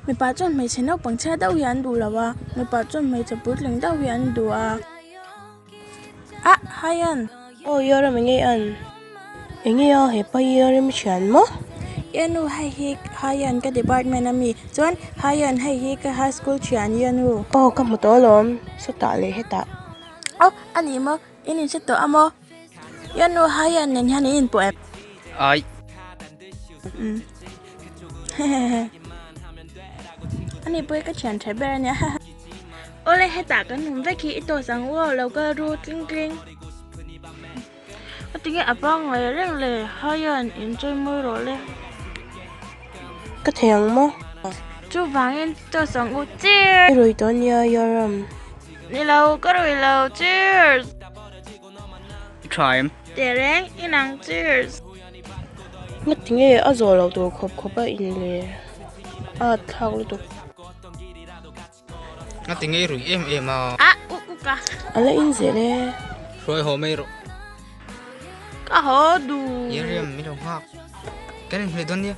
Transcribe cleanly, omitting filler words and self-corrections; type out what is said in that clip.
Mipa chuan hmeichhe naupang chhia deuh hi an duh lo a, mipa chuan hmeichhe puitling deuh hi an duh a. Ah Hayan! Aw Yoram enge i an? Enge a hepa hi a rem thian maw? Yanu hei hi Hayan ka department a mi chuan Hayan hei hi ka high school thian Yanu. Aw ka hmu tawh alawm sawtah leh hetah. Aw a ni maw in inhre tawh a maw? Yanu Hayan nen hian in inpawh em? Ai. Umm hehehe ani pawh hi ka thian tha ber a nia haha. Awle hetah kan awm vek hi i toss ang u aw lo kal ru tling tling. A tinge a pangngai reng le Hayan in chawi mawi rawh le. Ka thei ang maw? Chuvangin toss ang u cheers. I rui tawh nia Yoram. Ni lo ka rui lo cheers. I tha em? Tehreng inang cheers. Ngatinge a zawh loh tur khawp khawp a in le a thlak lutuk. Ngatinge i rui em em a? A u u ka. A la in zel e. Hruai haw mai rawh. Ka haw duh. Yeriam min lo nghak. Kan inhmeh dawn nia.